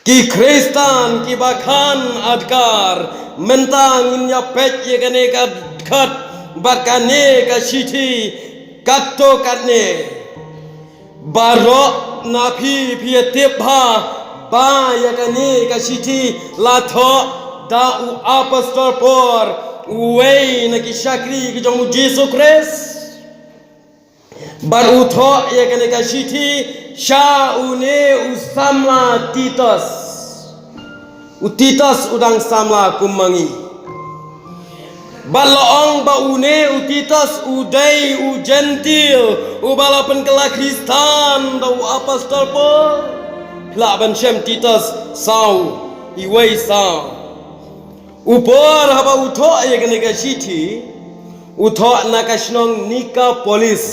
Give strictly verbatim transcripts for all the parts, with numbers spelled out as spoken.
Ki Khristan kiba khan adkar, mynta ngin ïa peit ïa kane ka dkhot bad kane ka shithi katto katne. Baroh na phi phi ïa tip bha ba ïa kane ka shithi la thoh da u Apostol Paul, uwei na ki shakri ki jong u Jisu Khrist. Bad u thoh ïa kane ka shithi sha une u samla Titus. U Titus u dang samla kum ma ngi. Bad la ong ba une u Titus u dei u Jentil uba la pynkylla Khristan da u Apostol Paul. Phi lah ban shem Titus saw, iwei saw. U Paul haba u thoh ïa kane ka shithi, u thoh na ka shnong Nikapolis.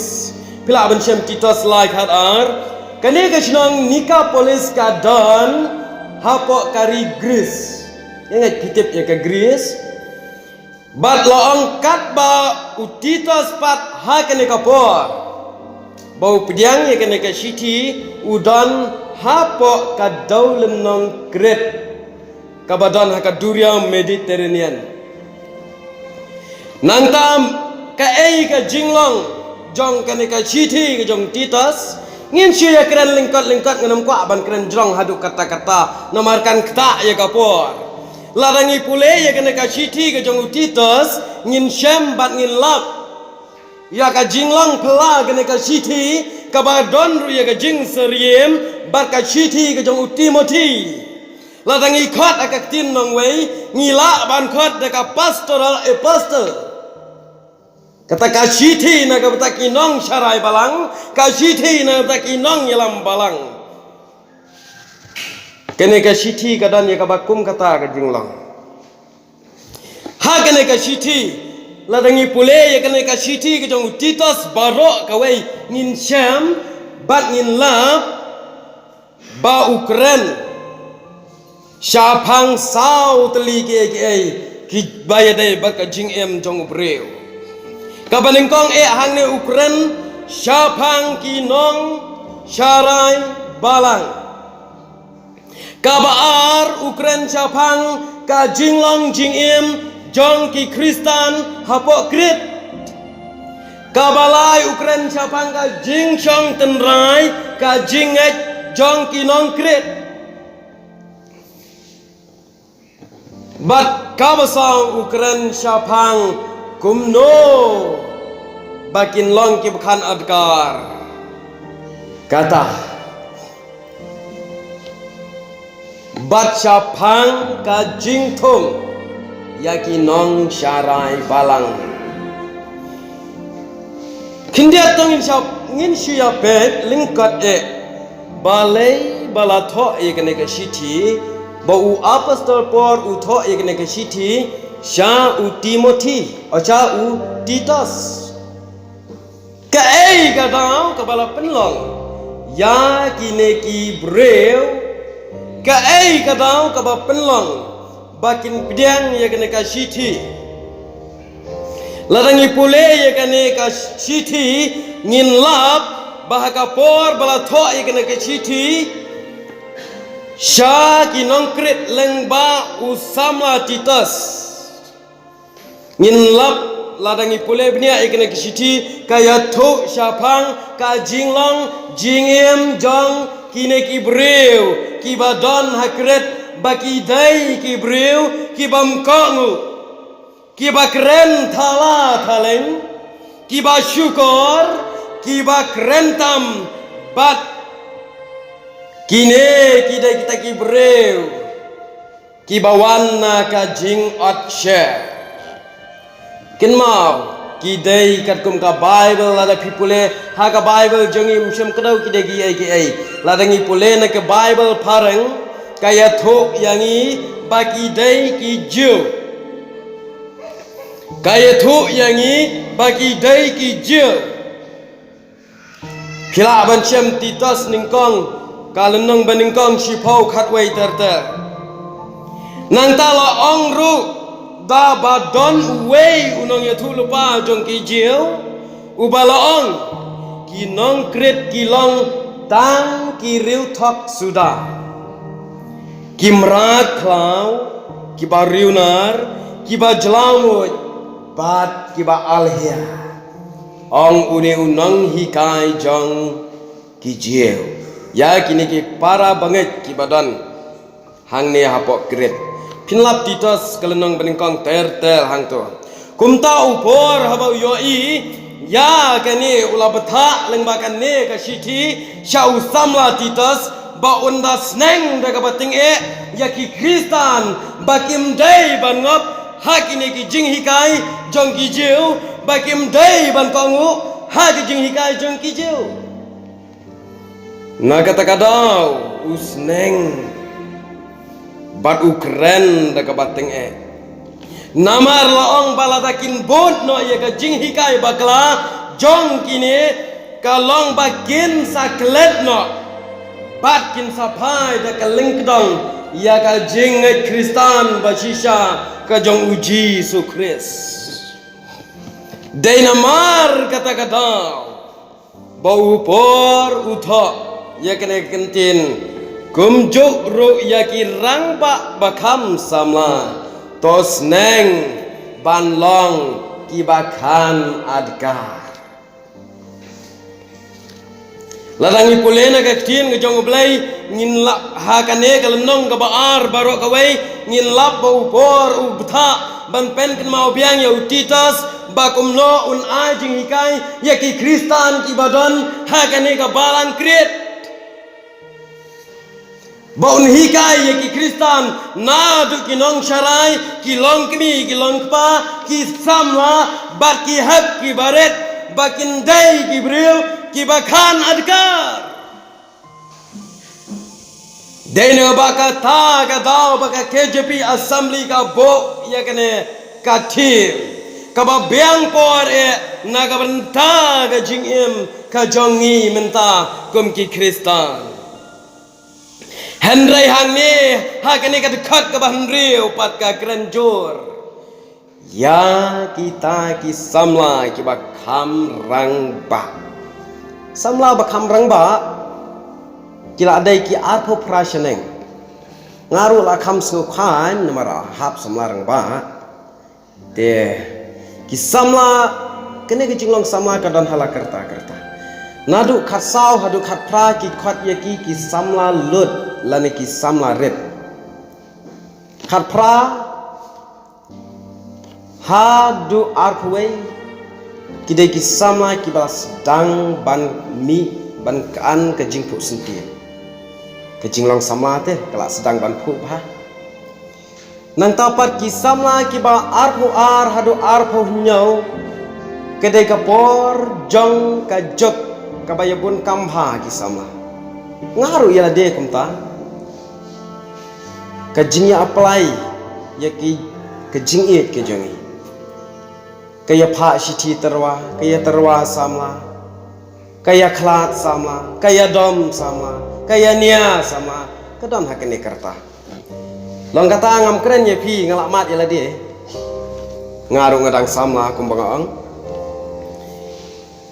Phi lah ban shem Titus lai khat ar. Kane ka shnong Nikapolis ka don hapoh ka ri Gris. Ïa nga phi tip ïa ka Gris. Bad la ong katba u Titus pat ha kane ka por ba u pdiang ïa kane ka shithi, u don hapoh ka dewlynnong Krit kaba don ha ka duriaw Mediterranean. Nangta kaei ka jinglong jong kane ka shithi ka jong Titus, ngin shu ïa kren lyngkot lyngkot, ngin ym kwah ban kren jrong haduh katta katta namar kan ktah ïa ka por. Lada ngi pule ïa kane ka shithi ka jong u Titus, ngin shem bad ngin lap ïa ka jinglong phylla kane ka shithi, kaba don ruh ïa ka jingsyriem bad ka shithi ka jong u Timothi. Lada ngi khot ha ka ktien nongwei, ngi lah ban khot da ka pastoral epistle. Kata ka shithi na ka bynta ki nongsharai balang, ka shithi na ka bynta ki nongïalam balang. Kane ka shithi ka don ïa kaba kum kata ka jinglong. Ha kane ka shithi, lada ngi pule ïa kane ka shithi ka jong u Titus baroh kawei, ngin shem bad ngin lap ba u kren shaphang saw tylli kiei kiei kiba ïadei bad ka jingim jong u briew. Kaba nyngkong eh hangne u kren shaphang ki nongsharai balang. Kaba ar u kren shaphang ka jinglong jingim jong ki Khristan hapoh Krit. Kaba lai u kren shaphang ka jingshong tynrai, ka jingngeit jong ki nong Krit. Bad kaba saw u kren shaphang kumno ba kin long kiba khan adkar. Kata bad shaphang ka jingthung ïa ki nongsharai balang. Khyndiat to ngin shu, ngin shu ïa peit lyngkot eh balei ba la thoh ïa kane ka shithi, ba u Apostol Paul u thoh ïa kane ka shithi sha u Timothi, o sha u Titus. Kaei ka daw kaba la pynlong ïa kine ki briew? Kaei ka daw kaba pynlong ba kin pdiang ïa kane ka shithi? Lada ngi pule ïa kane ka shithi, ngin lap ba ha ka por ba la thoh ïa kane ka shithi sha ki nong Krit lyngba u samla Titus. Ngin lap, lada ngi pule bniah ïa kane ka shithi, ka ïathuh shaphang ka jinglong jingim jong kine ki briew kiba don ha Krit, ba ki dei ki briew kiba mkohnguh, kiba kren thala thaleng, kiba shukor, kiba kren tam, bad kine ki dei kita ki briew kiba wan na ka jingot sher. Kynmaw, ki dei katkum ka Baibl, lada phi pule ha ka Baibl jong ngi, ym shym kdew ki dei kiei kiei. Lada ngi pule na ka Baibl phareng, ka ïathuh ïa ngi ba ki dei ki Jiw. Ka ïathuh ïa ngi ba ki dei ki Jiw. Phi lah ban shem Titus nyngkong, ka lynnong ba nyngkong, shiphew khatwei ter ter. Nangta la ong ruh da ba don uwei u nongïathuhlypa jong ki Jiw, uba la ong, ki nong Krit ki long tang ki riewthok suda. Ki mrad khlaw, ki ba riewnar, ki ba jlaw nguid, bad ki ba alhia, ong une u nonghikai jong ki Jiw ïa kine ki para bangeit ki ba don hangne hapoh Krit. Phin lap Titus ka lynnong banyngkong ter ter hangto. Kumta u Paul haba u ïohi ïa kane u la bthah lyngba kane ka shithi sha u samla Titus ba un da sneng da kaba tyngeh ïa ki Khristan ba kim dei ban ngop ha kine ki jinghikai jong ki Jiw, ba kim dei ban kohnguh ha ki jinghikai jong ki Jiw. Na kata ka daw u sneng bad u kren da kaba tyngeh. Namar la ong ba lada kin bud noh ïa ka jinghikai bakla jong kine, ka long ba kin sa klet noh bad kin sa phai da ka lyngkdong ïa ka jingngeit Khristan ba shisha ka jong u Jisu Khrist. Dei namar kata ka daw ba u Paul u thoh ïa kane ka kyntien, kumjuh ruh ïa ki rangbah ba kham samla, to sneng ban long ki ba khan adkar. Lada ngi pule na ka ktien ka jong U Blei, ngin lap ha kane ka lynnong kaba ar baroh kawei, ngin lap ba u Paul u bthah ban pynkynmaw biang ïa u Titus ba kumno un ai jinghikai ïa ki Khristan ki ba don ha kane ka balang Krit. Ba un hikai ïa ki Khristan naduh ki nongsharai, ki longkmie, ki longkpa, ki samla, bad ki hep ki barit, ba kin dei ki briew ki ba khan adkar. Dei na ba kata ka daw ba ka K J P Assembly ka buh ïa kane ka theme kaba biang por eh na ka bynta ka jingim ka jong ngi mynta kum ki Khristan. Hynrei hangne ha kane ka dkhot kaba hynriew pat ka kren jur ïa kita ki samla ki ba kham rangbah. Samla ba kham rangbah ki la dei ki arphew phra shaneng. Nga ruh la kham sngewkhan namar hap samla rangbah. Te ki samla, kane ka jinglong samla ka don ha la karta karta. Naduh khatsaw haduh khatphra ki khot ïa ki ki samla lut lane ki samla rit. Khatphra haduh arphew wei ki dei ki samla ki ba la sdang ban mih ban kan ka jingphuh syntien. Ka jinglong samla te ka la sdang ban phuh bha. Nangta pat ki samla ki ba arphew ar haduh arphew hynñiew ka dei ka por jong ka juk kaba ïa bun kam bha ki samla. Nga ruh ïa lade kumta. Ka jingïa apply ïa ki, ka jingïeit ka jong ngi. Ka ïa phah shithi tyrwa, ka ïa tyrwa samla, ka ïa khlad samla, ka ïa dom samla, ka ïa nia samla, ka don ha kane karta. Long kata ngam kren ïa phi, nga la mad ïa lade. Nga ruh nga dang samla kumba nga ong.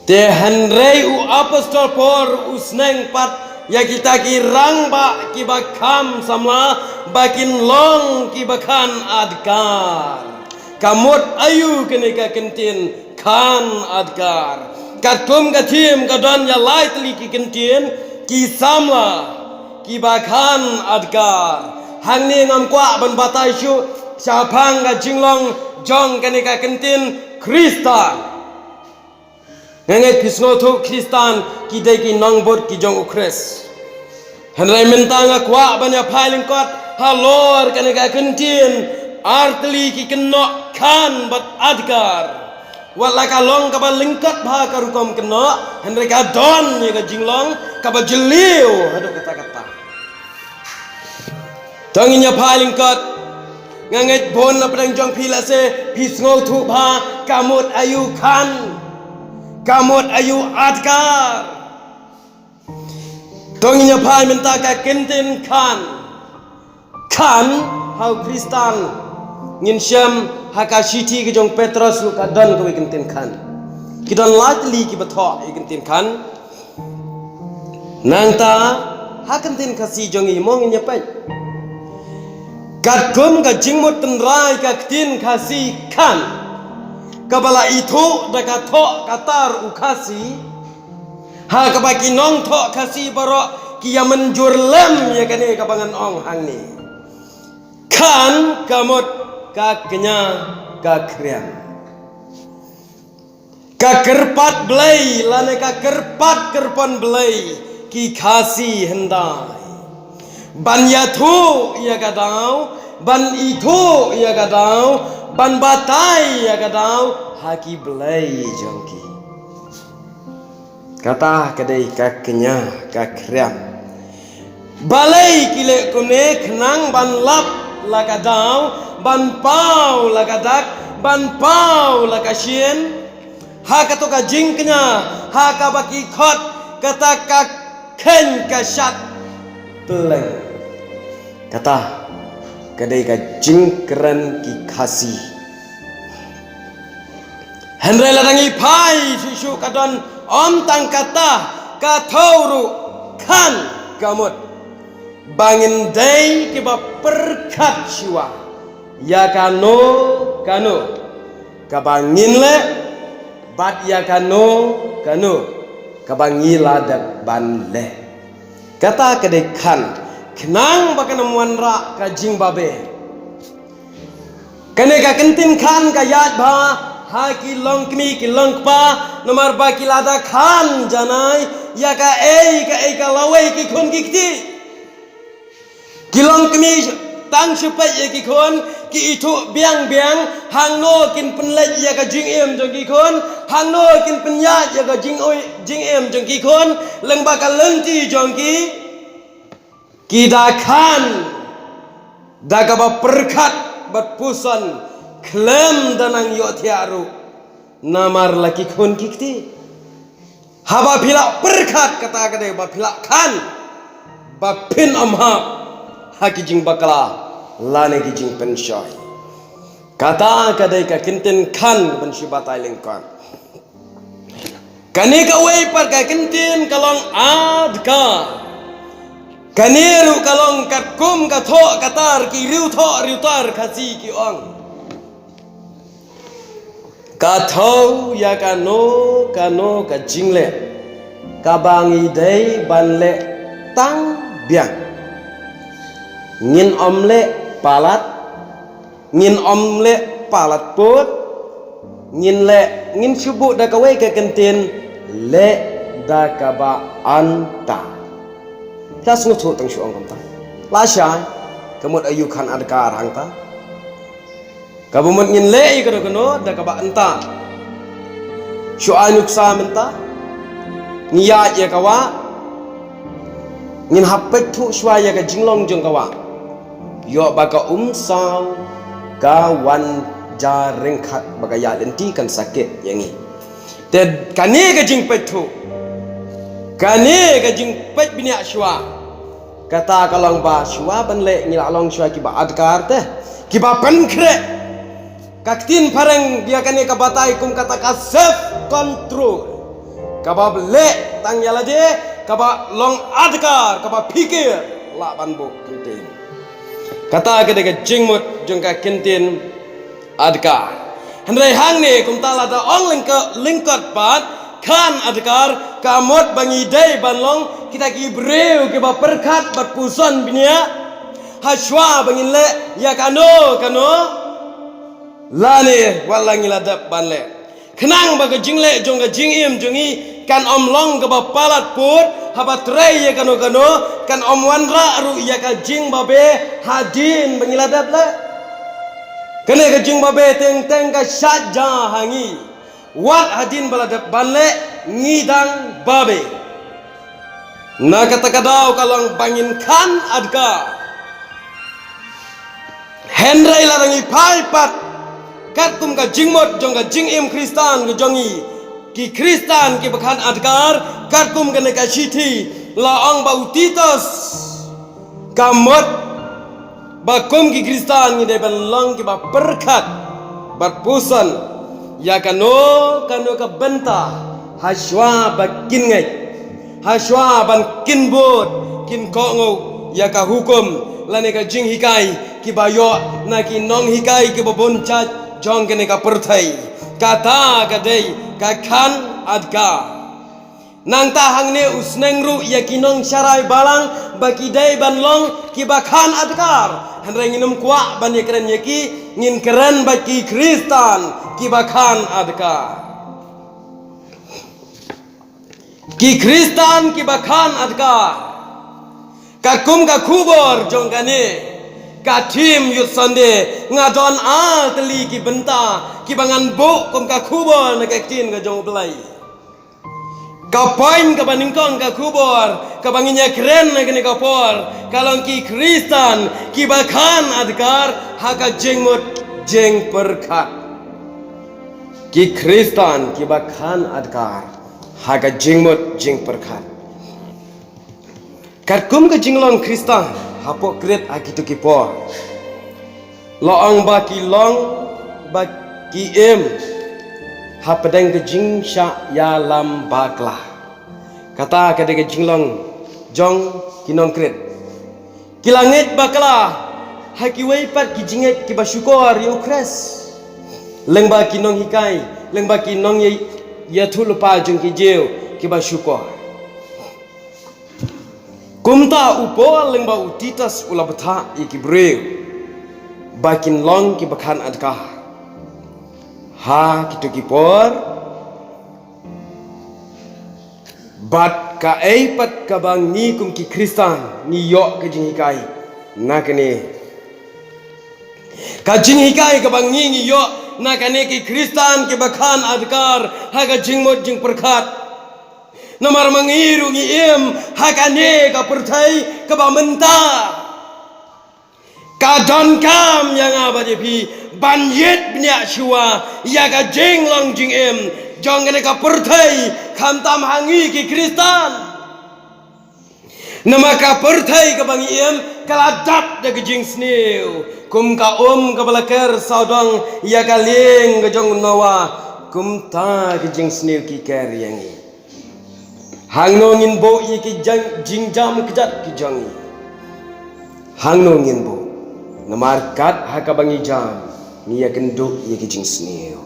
Te hynrei u apostol Paul u sneng pat ïa kita ki rangbah ki ba kham samla ba kin long ki ba khan adkar. Ka mut aïu kane ka kyntien khan adkar? Katkum ka theme ka don ïa lai tylli ki kyntien, ki samla ki ba khan adkar. Hangne ngam kwah ban batai shuh shaphang ka jinglong jong kane ka kyntien Khristan. Nga ngeit phi sngewthuh Khristan ki dei ki nongbud ki jong U Khrist. Hynrei mynta nga kwah ban ïa phai lyngkot halor kane ka kyntien, ar tylli ki kynnoh khan bad adkar. Wat la ka long kaba lyngkot bha ka rukom kynnoh, hynrei ka don ïa ka jinglong kaba jylliew haduh katta katta. To ngin ïa phai lyngkot. Nga ngeit bun na pdeng jong phi lehse phi sngewthuh bha ka mut aïu khan, ka mut aïu adkar. To ngin ïa phai mynta ka kyntien khan. Khan ha u Khristan ngin shem ha ka shithi ka jong Petros ruh ka don kawei kyntien khan. Ki don lai tylli ki ba thoh ïa kyntien khan. Nangta ha kyntien Khasi jong ngi mo ngin ïa peit. Katkum ka jingmut tynrai ka ktien Khasi khan, kaba la ithuh da ka thoh ka tar u Khasi, ha kaba ki nongthoh Khasi baroh ki ïa mynjur lem ïa kane kaba ngan ong hangne. Khan ka mut ka kñia ka khriam. Ka kyrpad Blei lane ka kyrpad kyrpon Blei ki Khasi hyndai. Ban ïathuh ïa ka daw, ban ithuh ïa ka daw, ban batai ïa ka daw ha ki blei jong ki. Kata ka dei ka kñia ka khriam. Balei ki leh kumne? Khnang ban lap la ka daw, ban paw la ka dak, ban paw la ka shin. Ha kato ka jingkñia, ha kaba ki khot kata ka kheiñ ka shad pleng. Kata ka dei ka jingkren ki Khasi. Hynrei lada ngi phai shuh shuh ka don ym tang kata, ka thew ruh khan ka mut ba ngin dei kiba pyrkhat shuwa ïa kano kano kaba ngin leh bad ïa kano kano kaba ngi la dep ban leh. Kata ka dei khan, khnang ba kan ym wanrah ka jingbabe. Kane ka kyntien khan ka ïaid bha ha ki longkmie ki longkpa, namar ba ki la da khan janai ïa kaei kaei ka lawei ki khun ki kti. Ki longkmie tang shu peit ïa ki khun, ki ithuh biang biang hangno kin pynleit ïa ka jingim jong ki khun, hangno kin pynïaid ïa ka jingoi, jingim jong ki khun lyngba ka lynti jong ki. Ki da khan da kaba pyrkhat bad puson khlem da nang ïohthiah ruh. Namar la ki khun ki kti. Haba phi la pyrkhat, kata ka dei ba phi la khan ba phin ym hap ha ki jingbakla lane ki jingpynshoi. Kata ka dei ka kyntien khan ban shu batai lyngkot. Kane kawei pat ka kyntien ka long adkar. Kane ruh ka long katkum ka thoh ka tar ki riewthoh riewtar Khasi ki ong. Ka thew ïa kano kano ka jingleh kaba ngi dei ban leh tang biang. Ngin ym leh palat, ngin ym leh palat pud, ngin leh, ngin shu buh da kawei ka kyntien leh da kaba anta. Phi la sngewthuh tang shu ong kumta? Lashai ka mut aïu khan adkar hangta. Kaba mut ngin leh ïa kano kano da kaba anta. Shu ai nuksa mynta. Ngi ïaid ïa ka wah. Ngin hap peit thuh shuwa ïa ka jinglong jong ka wah. Ïoh ba ka umsaw ka wan ja ryngkhat ba ka ïaid lynti kan sakit ïa ngi. Te kane ka jingpeit thuh, kane ka jingpeit bniah shuwa, kata ka long ba shuwa ban leh ngi la long shuwa kiba adkar te, kiba pynkhreh. Ka ktien phareng ïa kane ka batai kum kata ka self control. Kaba leh tang ïa lade, kaba long adkar, kaba phikir, lah ban buh kyntien. Kata ka dei ka jingmut jong ka kyntien adkar. Hynrei hangne kumta lada ong lyngkot, lyngkot pat, khan adkar, ka mut ba ngi dei ban long kita ki briew kiba pyrkhat bad puson bniah. Hashwa ba ngin leh ïa kano kano, lane wat la ngi la dep ban leh. Khnang ba ka jingleh jong ka jingim jong ngi kan ym long kaba palat pud, haba trei ïa kano kano, kan ym wanrah ruh ïa ka jingbabe hadien ba ngi la dep leh. Kane ka jingbabe teng teng ka shait ja ha ngi. Wat hadien ba la dep ban leh ngi dang babe. Na kata ka daw ka long ba ngin khan adkar. Hynrei lada ngi phai pat katkum ka jingmut jong ka jingim Khristan ka jong ngi, ki Khristan kiba khan adkar, katkum kane ka shithi la ong ba u Titus, ka mut ba kum ki Khristan ngi dei ban long kiba pyrkhat bad puson ïa kano kano ka bynta, hashwa ba kin ngeit, hashwa ban kin bud, kin kohnguh ïa ka hukum lane ka jinghikai kiba ïoh na ki nonghikai kiba bun jait jong kane ka pyrthei. Kata ka dei ka khan adkar. Nangta hangne u sneng ruh ïa ki nongsharai balang ba ki dei ban long kiba khan adkar. Hynrei ngin ym kwah ban ïakren ïa ki, ngin kren bad ki Khristan kiba khan adkar. Ki Khristan kiba khan adkar. Katkum ka khubor jong kane ka theme Youth Sunday, nga don ar tylli ki bynta kiba ngan buh kum ka khubor na ka ktien ka jong U Blei. Ka point kaba nyngkong ka khubor kaba ngin ïakren ha kane ka por ka long ki Khristan kiba khan adkar ha ka jingmut jingpyrkhat. Ki Khristan kiba khan adkar ha ka jingmut jingpyrkhat. Katkum ka jinglong Khristan hapoh Krit ha kito ki por, la ong ba ki long ba ki im hapdeng ka jingshah ïalam bakla. Kata ka dei ka jinglong jong ki nong Krit. Ki la ngeit bakla ha kiwei pat ki jingngeit kiba shukor ïa U Khrist. Lyngba ki nonghikai, lyngba ki nongïathuhlypa jong ki Jiw kiba shukor. Kumta u Paul lyngba u Titus u la bthah ïa ki briew ba kin long kiba khan adkar ha kito ki por. Bad kaei pat kaba ngi kum ki Khristan ngi ïoh ka jinghikai na kane. Ka jinghikai kaba ngi ngi ïoh na kane ki Khristan kiba khan adkar ha ka jingmut jingpyrkhat. Namar ma ngi ruh ngi im ha kane ka pyrthei kaba mynta. Ka donkam ïa nga bad ïa phi ban ïit bniah shuwa ïa ka jinglong jingim jong kane ka pyrthei, khamtam ha ngi ki Khristan. Namar ka pyrthei kaba ngi im ka la dap da ka jingsniew, kum ka um kaba la ker sawdong ïa ka lieng ka jong u Noah, kumta ka jingsniew ki ker ïa ngi. Hangno ngin buh ïa ki jang-, jingjam kjat ki jong ngi? Hangno ngin buh? Namar kat ha kaba ngi jam, ngi ïakynduh ïa ki jingsniew.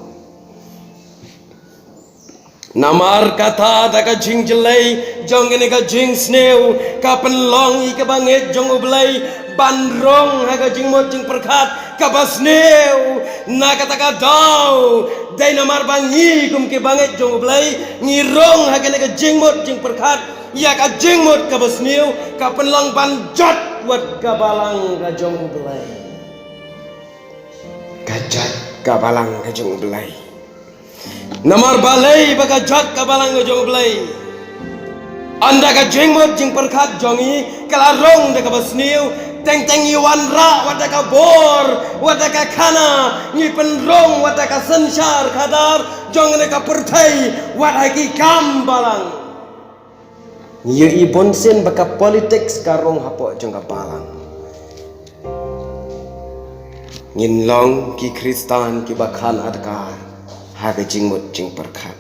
Namar kata da ka jingjyllei jong kane ka jingsniew, ka pynlong ïa kaba ngeit jong U Blei ban rong ha ka jingmut jingpyrkhat kaba sniew. Na kata ka daw, dei namar ba ngi kum ki bangeit jong U Blei ngi rong ha kane ka jingmut jingpyrkhat ïa ka jingmut kaba sniew, ka pynlong ban jot wat ka balang ka jong U Blei. Ka jot ka balang ka jong U Blei. Namar balei ba ka jot ka balang ka jong U Blei? Ynda ka jingmut jingpyrkhat jong ngi ka la rong da kaba sniew, teng teng ngi wanrah wat da ka bor, wat da ka khana, ngi pynrong wat da ka synshar khadar jong kane ka pyrthei, wat ha ki kam balang. Ngi ïohi bunsien ba ka politics ka rong hapoh jong ka balang. Ngin long ki Khristan kiba khan adkar ha ka jingmut jingpyrkhat.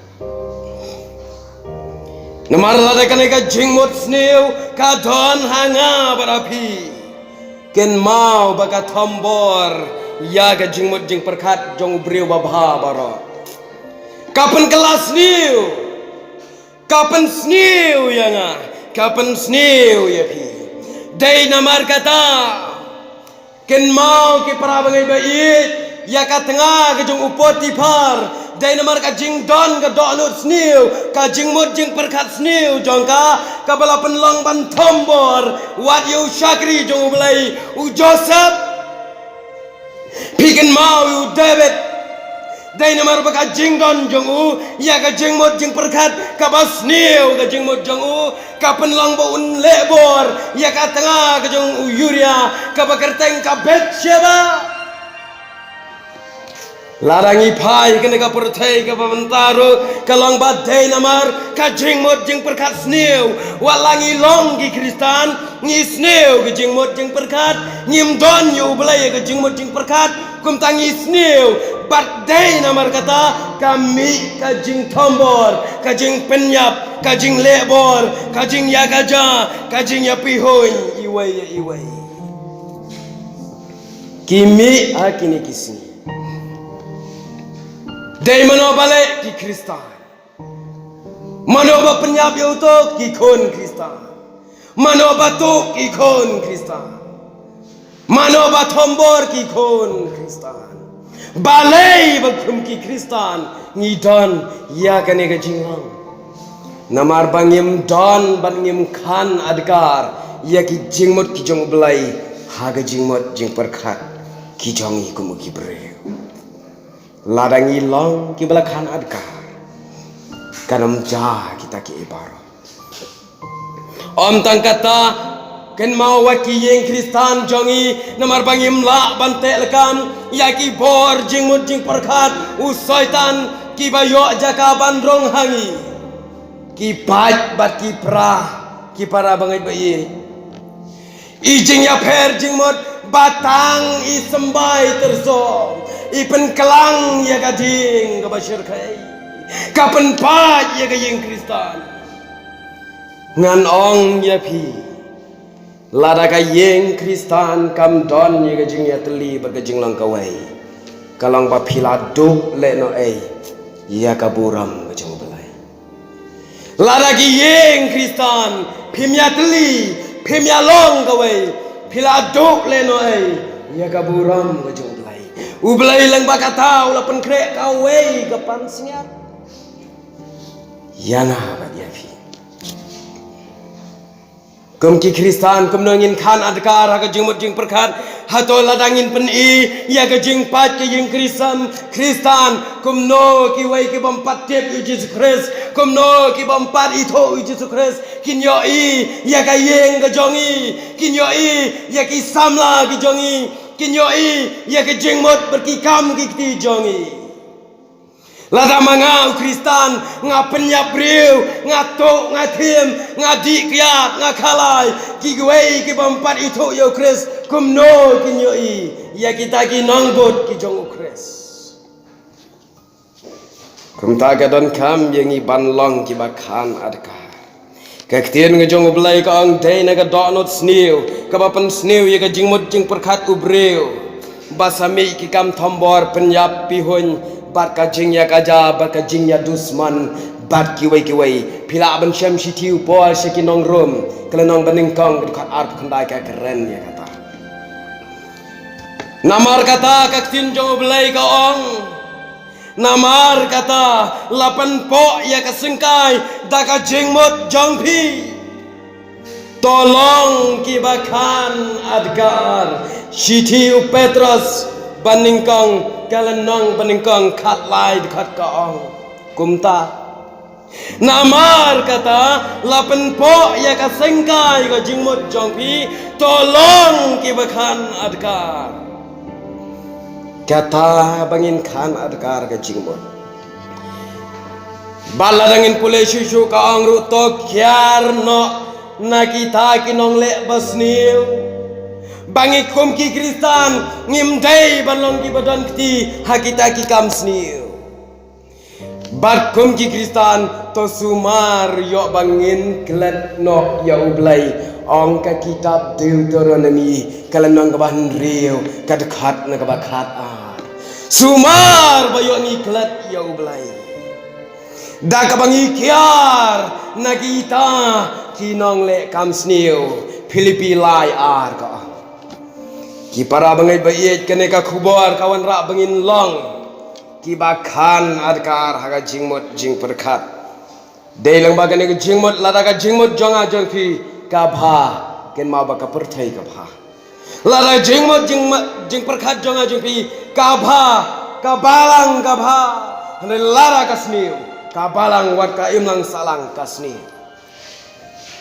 Namar lada kane ka jingmut sniew ka don ha nga bad ha phi, kynmaw ba ka thombor ïa ka jingmut jingpyrkhat jong u briew babha baroh. Ka pynkylla sniew, ka pynsniew ïa nga, ka pynsniew ïa phi. Dei namar kata, kynmaw ki para bangeit ba ïeit, ïa ka tnga ka jong u Potiphar, dei namar ka jingdon ka dohnud sniew, ka jingmut jingpyrkhat sniew jong ka, kaba la pynlong ban thombor wat ïa u shakri jong U Blei, u Joseph. Phi kynmaw ïa u David, dei namar ba ka jingdon jong u ïa ka jingmut jingpyrkhat kaba sniew, ka jingmut jong u ka pynlong ba un leh bor ïa ka tnga ka jong u Uria, kaba kyrteng ka Bathsheba. Lada ngi phai kane ka pyrthei kaba mynta ruh, ka long ba dei namar ka jingmut jingpyrkhat sniew. Wat la ngi long ki Khristan, ngi sniew ka jingmut jingpyrkhat, ngim don ïa U Blei ka jingmut jingpyrkhat, kumta ngi sniew. Bad dei namar kata ka mih ka jingthombor, ka jingpynïap, ka jingleh bor, ka jingïakajia, ka jingïapihuiñ iwei ïa iwei. Ki mih ha kine ki sngi. Dei mano ba leh? Ki Khristan. Mano ba pynïap ïa uto? Ki khun Khristan. Mano ba tuh? Ki khun Khristan. Mano ba thombor? Ki khun Khristan. Balei ba kum ki Khristan ngi don ïa kane ka jinglong? Namar ba ngim don bad ngim khan adkar ïa ki jingmut ki jong U Blei ha ka jingmut jingpyrkhat ki jong ngi kum ki briew. Lada ngi long kiba la khan adkar, kan ym jia kita kiei baroh. Ym tang kata, kynmaw wat ki ïing Khristan jong ngi, namar ba ngim lah ban teh lakam ïa ki bor jingmut jingpyrkhat u Soitan kiba ïoh jaka ban rung ha ngi. Ki pait bad ki pra, ki para bangeit ba ïeit. I jingïapher jingmut ba tang i symbai tyrsong, i pynkylla ïa ka ding kaba shyrkhei, ka pynpait ïa ka ïing Khristan. Ngan ong ïa phi, lada ka ïing Khristan kam don ïa ka jingïatylli bad ka jinglong kawei, ka long ba phi la duh lehnohei ïa ka burom ka jong U Blei. Lada ki ïing Khristan phim ïatylli, phim ïalong kawei, phi la duh lehnohei ïa ka burom ka jong U Blei. U Blei lyngba kata u la pynkhreh kawei ka pansngiat ïa nga bad ïa phi. Kum ki Khristan, kumno ngin khan adkar ha ka jingmut jingpyrkhat? Hato lada ngin pyni ïa ka jingpait ka ïing Khristan, Khristan, kumno kiwei ki bym pat tip ïa U Jisu Khrist, kumno ki bym pat ithuh ïa U Jisu Khrist, kin ïohi ïa ka ïing ka jong ngi, kin ïohi ïa ki samla ki jong ngi, kin ïohi ïa ka jingmut bad ki kam ki kti jong ngi. Lada ma nga u Khristan nga pynïap briew, nga tuh, nga thiem, nga dih kiad, nga khalai, kiwei ki bym pat ithuh ïa U Khrist, kumno kin ïohi ïa kita ki nongbud ki jong U Khrist? Kumta ka donkam ïa ngi ban long kiba khan adkar. Ka ktien ka jong U Blei ka ong, dei na ka dohnud sniew kaba pynsniew ïa ka jingmut jingpyrkhat u briew, ba sa mih ki kam thombor, pynïap pihuiñ, bad ka jingïakajia, bad ka jingïadusman bad kiwei kiwei. Phi lah ban shem shithi u Paul sha ki nong Rom, ka lynnong banyngkong, ka dkhot arphew khyndai, ka kren ïa kata. Namar kata ka ktien jong U Blei ka ong, namar kata la pynpoh ïa ka syngkai da ka jingmut jong phi. To long kiba khan adkar. Shithi u Petros banyngkong, ka lynnong banyngkong, khatlai dkhot ka ong kumta. Namar kata la pynpoh ïa ka syngkai ka jingmut jong phi, to long kiba khan adkar. Kata ba ngin khan adkar ka jingmut. Bad lada ngin pule shuh shuh ka ong ruh, to kiar noh na kita ki nongleh basniew. Ba ngi kum ki Khristan ngim dei ban long kiba don kti ha kita ki kam sniew. Bad kum ki Khristan to sumar ïoh ba ngin klet noh ïa U Blei. Ong ka kitab Deuteronomi, ka lynnong kaba hynriew, ka dkhot na kaba khatar. Sumar ba ïoh ngi klet ïa U Blei da kaba ngi kiar na kita ki nongleh kam sniew. Philippi lai ar ka ong. Ki para bangeit ba ïeit, kane ka khubor ka wanrah ba ngin long kiba khan adkar ha ka jingmut jingpyrkhat. Dei lyngba kane ka jingmut, lada ka jingmut jong nga jong phi ka bha, kynmaw ba ka pyrthei ka bha. Lada jingmut jingma-, jingpyrkhat jong nga jong phi ka bha, ka balang ka bha. Hynrei lada ka sniew, ka balang wat ka imlang sahlang ka sniew.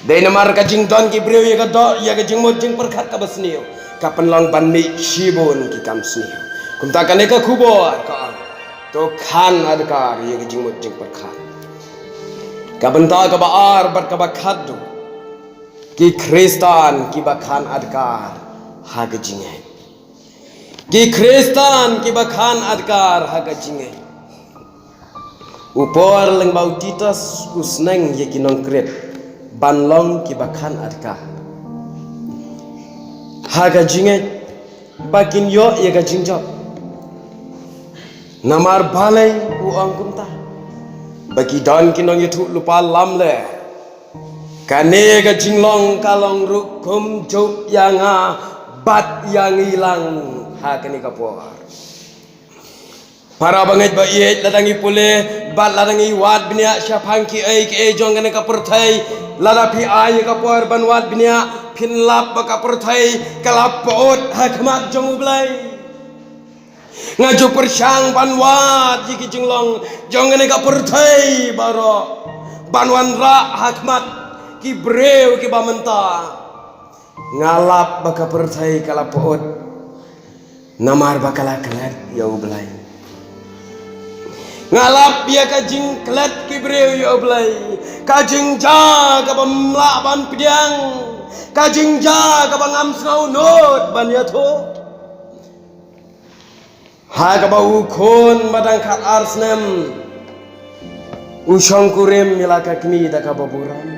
Dei namar ka jingdon ki briew ïa ka doh, ïa ka jingmut jingpyrkhat kaba sniew, ka pynlong ban mih shibun ki kam sniew. Kumta kane ka khubor ka ong, to khan adkar ïa ka jingmut jingpyrkhat. Ka bynta kaba ar bad kaba khatduh, ki Khristan kiba khan adkar ha ka jingngeit. Ki Khristan kiba khan adkar ha ka jingngeit. U Paul lyngba u Titus u sneng ïa ki nongkrit ban long kiba khan adka ha ka jingngeit ba kin ïoh ïa ka jingjop. Namar balei u ong kumta? Ba ki don ki nongïathuhlypa lamler. Kane ka jinglong ka long ruh kumjuh ïa nga bad ïa ngi lang ha kane ka por. Para bangeit ba ïeit, lada ngi pule bad lada ngi wad bniah shaphang kiei kiei jong kane ka pyrthei, lada phi ai ïa ka por ban wad bniah, phin lap ba ka pyrthei ka la pyut ha khmat jong U Blei. Nga ju pyrshang ban wad ïa ki jinglong jong kane ka pyrthei baroh, ban wanrah ha khmat ki briew kiba mynta. Nga lap ba ka pyrthei ka la pyut namar ba ka la klet ïa U Blei. Nga lap ïa ka jingklet ki briew ïa U Blei, ka jingjia kaba ym lah ban pdiang, ka jingjia kaba ngam sngew nud ban ïathuh. Ha kaba u khun ba dang khatar snem u shongkurim ïa la ka kmie da kaba burom.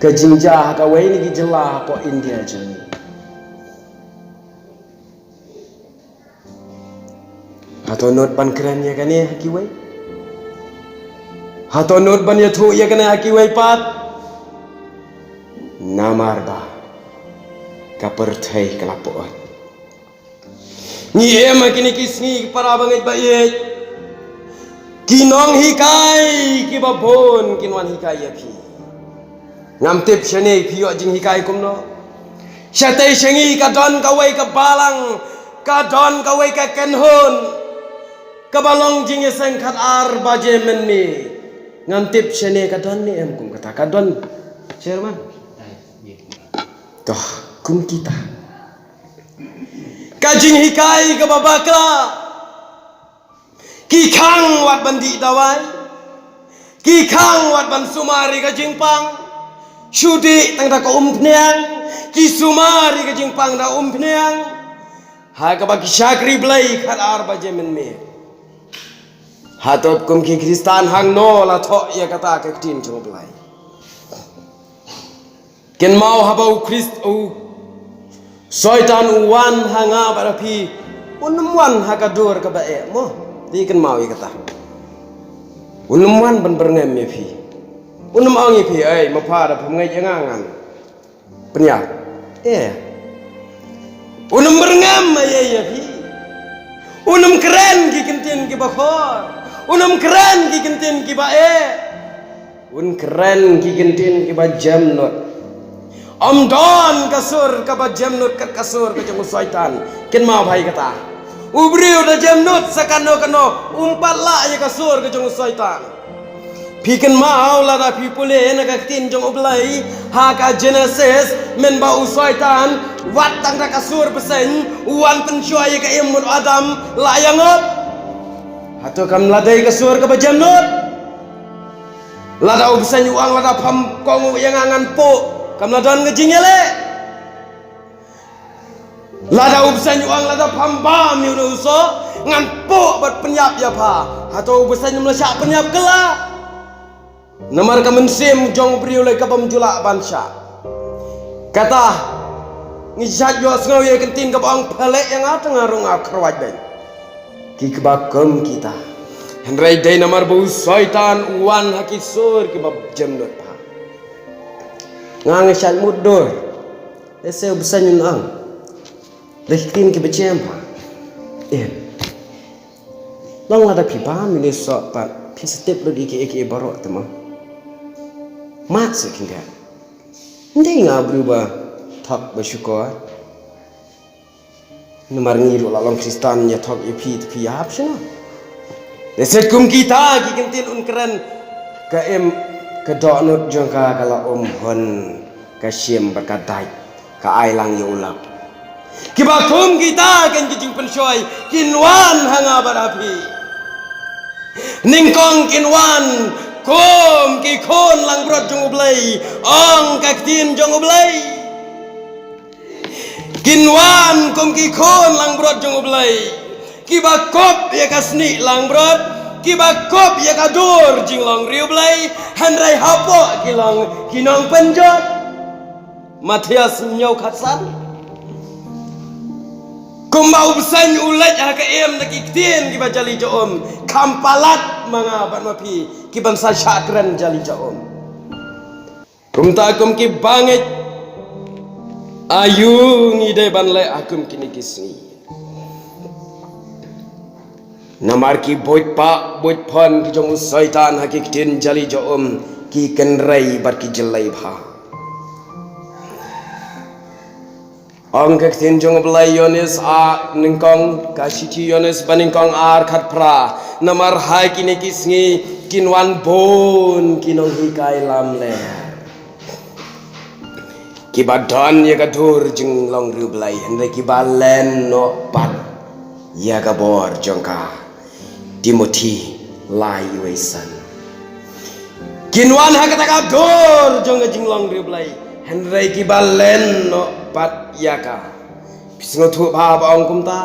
Ka jingjia ha kawei na ki jylla hapoh India jong ngi. Hato nud ban kren ïa kane ha kiwei? Hato nud ban ïathuh ïa kane ha kiwei pat? Namar ba ka pyrthei ka la pyut. Ngi im ha kine ki sngi, para bangeit ba ïeit, ki nonghikai kiba bun kin wan hikai ïa phi. Ngam tip shane phi ïoh jinghikai kumno. Shatei sha ngi ka don kawei ka balang, ka don kawei ka kynhun kaba long jingïaseng khatar baje mynmiet. Ngam tip shane ka don ne em kum kata, ka don, Chairman? To, kum kita. Ka jinghikai kaba bakla. Ki khang wat ban dih dawai. Ki khang wat ban sumar ïa ka jingpang. Shu dih tang da ka umphniang. Ki sumar ïa ka jingpang da umphniang. Ha kaba ki shakri Blei khatar baje mynmiet. Hato kum ki Khristan hangno la thoh ïa kata ka ktien jong U Blei? Kynmaw haba u Khrist, u Soitan u wan ha nga bad ha phi, un ym wan ha ka dur kaba eh mo. Te kynmaw ïa kata. Un ym wan ban byrngem ïa phi. Un ym ong ïa phi, "Ei, ma pha, da phim ngeit ïa nga, ngan pynïap." Eh. Un ym byrngem ïa, ïa phi. Un ym kren ki ktien kiba khor. Un ym kren ki ktien kiba eh. Un kren ki ktien kiba jemnud. Ym don ka sur kaba jemnud kat ka sur ka jong u Soitan. Kynmaw bha ïa kata. U briew da jemnud sa kano kano, um pat lah ïa ka sur ka jong u Soitan. Phi kynmaw lada phi pule na ka ktien jong U Blei ha ka Genesis, mynba u Soitan wat tang da ka sur bseiñ u wan pynshuwa ïa ka im bad u Adam, la ïa ngot. Hato kam la dei ka sur kaba jemnud? Lada u bseiñ u ong, "Lada pham kohnguh ïa nga, ngan puh," kam la don ka jingïaleh. Lada u bseiñ u ong, "Lada pham bam ïa u soh, ngan puh bad pynïap ïa pha," hato u bseiñ um la shah pynïap? Kylla. Namar ka mynsiem jong u briew lei ka bym ju lah ban shah. Kata, ngi shait ïohsngew ïa ka ktien kaba ong, "Pha leh ïa nga, te nga ruh nga kyrwat beiñ." Ki kaba kum kita. Hynrei dei namar ba u Soitan u wan ha ki sur kiba jemnud bha. Nga, nga shait mutdur. Lehse u bseiñ un ong, da ki ktien kiba jem bha. Em. Long lada phi bam ïa une u soh pat, phi sa tip lut ïa kiei kiei baroh te mo. Mad seh khyndiat. Ym dei nga u briew ba thok ba shukor. Namar ngi ruh la long Khristan, ïa thok ïa phi te phi ïa hap shano? Lehse kum kita ki ktien un kren, ka im, ka dohnud jong ka ka la um hun, ka shim bad ka dait, ka ai lang ïa u lap. Kiba kum kita kein ki jingpynshoi kin wan ha nga bad ha phi. Nyngkong kin wan kum ki khun langbrot jong U Blei, ong ka ktien jong U Blei. Kin wan kum ki khun langbrot jong U Blei, kiba kup ïa ka snieh langbrot, Kiba kup ïa ka dur jinglong riewblei, hynrei hapoh ki long ki nongpynjot. Mathaios hynñiew khatsan. Kumba u bseiñ u leit ha ka im da ki ktien kiba jali ja um, kham palat ma nga bad ma phi kiban sa shah kren jali ja um. Kumta kum ki bangeit, aïu ngi dei ban leh ha kum kine ki sngi? Namar ki buit pah buit pon ki jong u Soitan ha ki ktien jali ja um, ki kynrei bad ki jlei bha. Ong ka ktien jong u Blei, Ïoannis a nyngkong, ka shithi Ïoannis ba nyngkong ar khatphra. Namar ha kine ki sngi kin wan bun ki nonghikai lamler, kiba don ïa ka dur jinglong riewblei, hynrei kiba len noh pat ïa ka bor jong ka. Timothi lai, wei san. Kin wan ha kata ka dur jong ka jinglong riewblei, hynrei kiba len noh pat ïa ka. Phi sngewthuh bha ba ong kumta?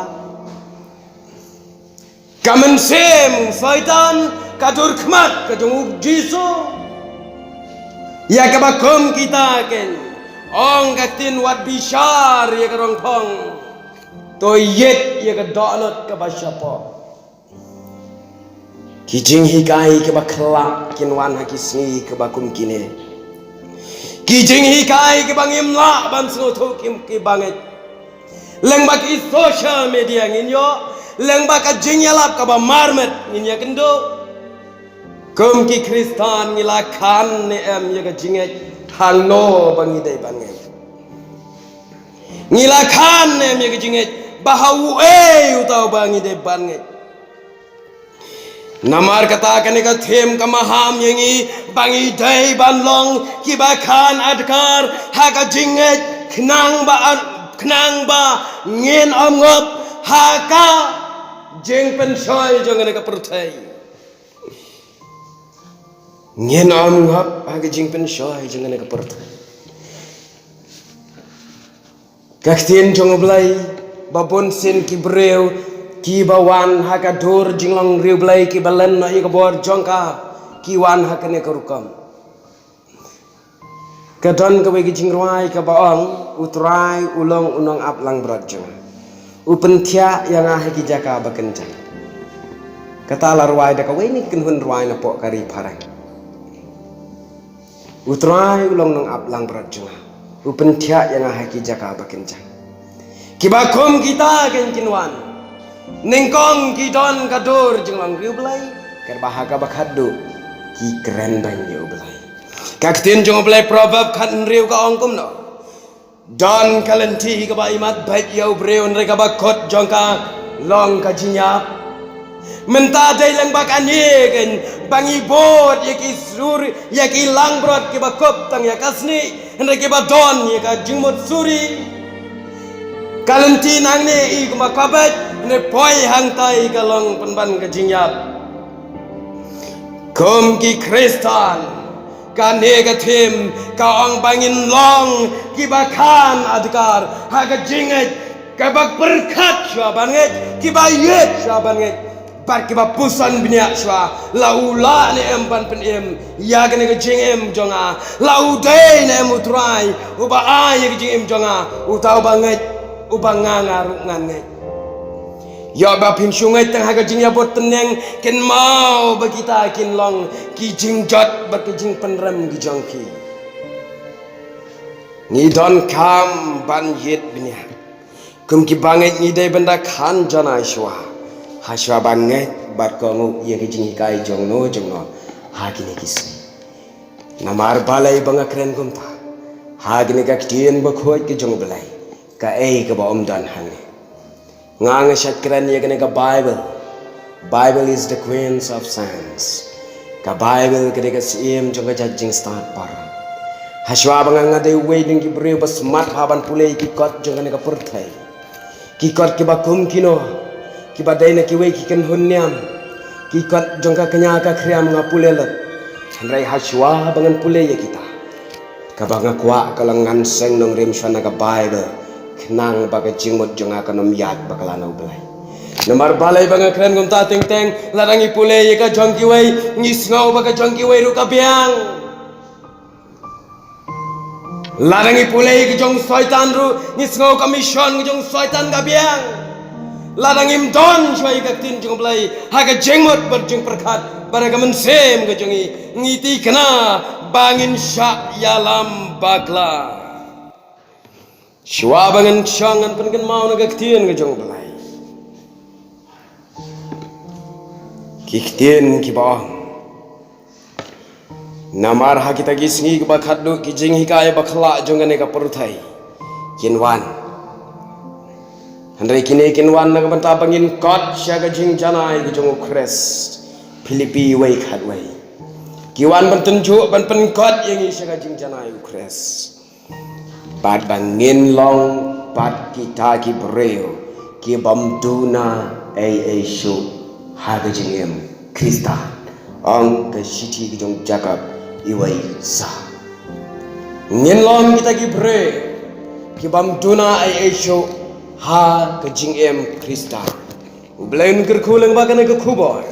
Ka mynsiem Soitan, ka dur khmat ka jong u Jisu, ïa kaba kum kita ken. Ong ka ktien, wat bishar ïa ka rong phong, to ïit ïa ka dohnud kaba shapoh. Ki jinghikai kiba khlak kin wan ha ki sngi kiba kum kine. Ki jinghikai kiba ngim lah ban sngewthuh ki, ki bangeit. Lyngba ki social media ngin ïoh, lyngba ka jingïalap kaba marmet ngin ïakynduh. Kum ki Khristan ngi la khan ne em ïa ka jingngeit hangno ba ngi dei ban ngeit? Ngi la khan ne em ïa ka jingngeit ba ha uei uta uba ngi dei ban ngeit? Namar kata kane ka theme ka maham ïa ngi ba ngi dei ban long kiba khan adkar ha ka jingngeit, khnang ba, khnang ba ngin ym ngop ha ka jingpynshoi jong kane ka pyrthei. Ngin ym ngop ha ka jingpynshoi jong kane ka pyrthei. Ka ktien jong U Blei, ba bun sien ki briew kiba wan ha ka dur jinglong riewblei kiba len noh ïa ka bor jong ka, ki wan ha kane ka rukom. Ka don kawei ka jingrwai kaba ong, U Trai u long u nongaplangbrot jong nga, u pynthiah ïa nga ha ki jaka ba kynjang. Kata la rwai da kawei na ki kynhun rwai napoh ka ri phareng. U Trai u long nongaplangbrot jong nga, u pynthiah ïa nga ha ki jaka ba kynjang. Kiba kum kita kin kin wan. Nyngkong ki don ka dur jinglong riewblei, katba ha kaba khatduh ki kren beiñ ïa U Blei. Ka ktien jong U Blei, Proverb khathynriew ka ong kumno: Don ka lynti kaba imat beit ïa u briew, hynrei kaba kut jong ka long ka jingïap. Mynta dei lyngba kane ken ba ngi bud ïa ki suri, ïa ki langbrot kiba kup tang ïa ka snieh, hynrei kiba don ïa ka jingmut suri. Ka lynti nangne i kumba ka beit, hynrei poi hangtai ka long pynban ka jingïap. Kum ki Khristan, kane ka theme ka ong ba ngin long kiba khan adkar ha ka jingngeit, kiba pyrkhat shuwa ban ngeit, kiba ïeit shuwa ban ngeit, bad kiba puson bniah shuwa, la u lah ne em ban pynim ïa kane ka jingim jong nga, la u dei ne em U Trai uba ai ïa ka jingim jong nga, uta uba ngeit, uba nga nga ruh ngan ngeit. Ïoh ba phin shu ngeit tang ha ka jingïabud tneng, kynmaw ba kita kin long ki jingjot bad ki jingpynrem ki jong phi. Ngi donkam ban ïeit bniah. Kum ki bangeit ngi dei ban da khan janai shuwa, ha shuwa ban ngeit bad kohnguh ïa ki jinghikai jongno jongno ha kine ki sngi. Namar balei ba nga kren kumta? Ha kane ka ktien bakhuid ka jong U Blei, kaei kaba ym don hangne? Nga nga shait kren ïa kane ka Bible. Bible is the queen of science. Ka Bible ka dei ka syiem jong ka jait jingstad baroh. Ha shuwa ba nga nga dei uwei na ki briew ba smat bha ban pule ïa ki kot jong kane ka pyrthei, ki kot kiba kum kino, kiba dei na kiwei ki kynhun niam, ki kot jong ka kñia ka khriam nga pule lut. Hynrei ha shuwa ba ngan pule ïa kita, kaba nga kwah ka long ngan seng nongrim shuwa na ka Bible, khnang ba ka jingmut jong nga kan ym ïaid bakla na U Blei. Namar balei ba nga kren kumta teng teng, lada ngi pule ïa ka jong kiwei, ngi sngew ba ka jong kiwei ruh ka biang. Lada ngi pule ïa ka jong Soitan ruh, ngi sngew ka mission ka jong Soitan ka biang. Lada ngim don shuwa ïa ka ktien jong U Blei ha ka jingmut bad jingpyrkhat bad ha ka mynsiem ka jong ngi, ngi tikna ba ngin shah ïalam bakla. Shuwa ba ngan shong, ngan pynkynmaw na ka ktien ka jong U Blei. Ki ktien kiba ong: Namar ha kita ki sngi kiba khatduh, ki jinghikai bakhlaiñ jong kane ka pyrthei kin wan. Hynrei kine kin wan na ka bynta ba ngin kot sha ka jingjanai ka jong U Khrist. Philippi wei khatwei. Ki wan ban tynjuh, ban pynkot ïa ngi sha ka jingjanai U Khrist. Bad ba ngin long bad kita ki briew ki bym duna ei ei shuh ha ka jingim Khristan. Ong ka shithi ka jong Jakob wei sa. Ngin long kita ki briew ki bym duna ei ei shuh ha ka jingim Khristan. U Blei un kyrkhu lyngba kane ka khubor.